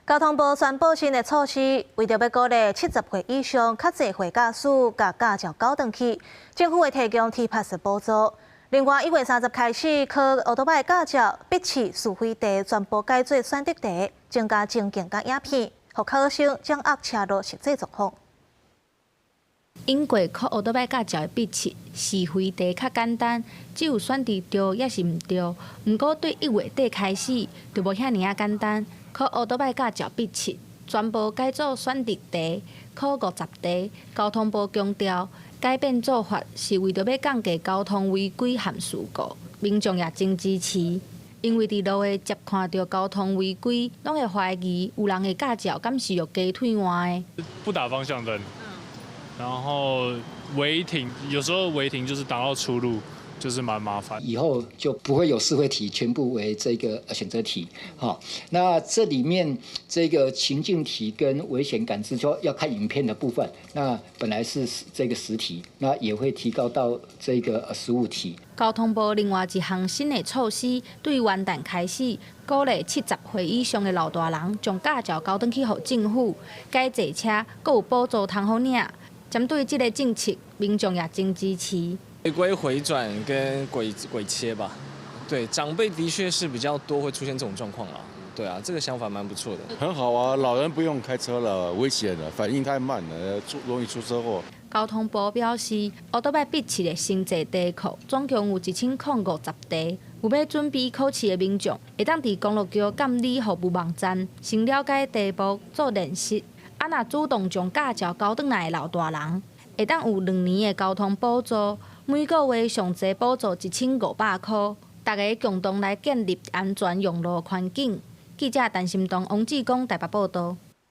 交通部宣布新的措施，為著欲鼓勵70歲以上較濟歲駕駛共駕照交轉去，政府會提供 T-Pass 補助。另外，1月30開始，考歐多擺駕照筆試是非題全部改做選擇題，增加情境佮影片，予考生掌握車路實際狀況。經過考歐多擺駕照的筆試，是非題較簡單，只有選擇對抑是毋對。毋過對1月底開始，就無遐爾仔簡單。考歐多擺駕照筆試，全部改做選擇題，考50題。交通部強調，改變做法是為著欲降低交通違規和事故，民眾也真支持。因為佇路的接看著交通違規，攏會懷疑有人的駕照敢是用雞腿換的。不打方向燈，然後違停，有時候違停就是擋到出路，就是蠻麻煩。以後就不會有是非題，全部為這個選擇題。好，那這裡面這個情境題跟危險感知就要看影片的部分。那本來是這個10題，那也會提高到這個15題。交通部另外一項新的措施，對元旦開始，鼓勵70歲以上的老大人將駕照交轉去予政府，改坐車，閣有補助通好領。針對這個政策，民眾也真支持。違規回轉跟鬼鬼切吧，對，長輩的確是比較多會出現這種狀況啦。對啊，這個想法蠻不錯的。很好啊，老人不用開車了，危險了，反應太慢了，出容易出車禍。交通部表示，歐多擺筆試的新制題庫總共有1050題，有欲準備考試的民眾，會當佇公路局監理服務網站先了解題目做練習。啊，若主動將駕照交轉來的老大人，會當有2年的交通補助。每個月上濟補助1500箍，大家共同來建立安全用路環境。記者陳心東、王志剛台北報導。